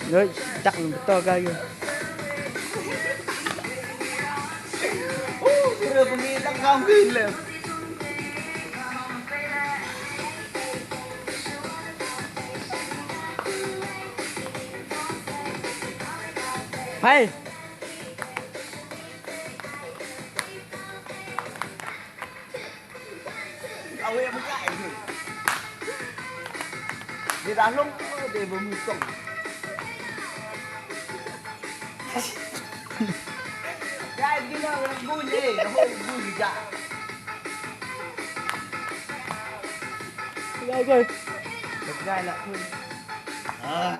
ເຮີ້ຍ ຈັກມັນຕໍ່ກັນຢູ່. ໂອ້ ເຮືອບໍ່ມີຕັ້ງຄ້າງຄືນເລີຍ. ໄປ ເອົາເວລາໄປໄກເດດາລົງເດບໍ່ມີຕົງ. ໄດ້ກິນແລ້ວກູເດໂຫກູຈະ ໄດ້ເກີນ ໄດ້ລະເພິ່ນ ອ່າ.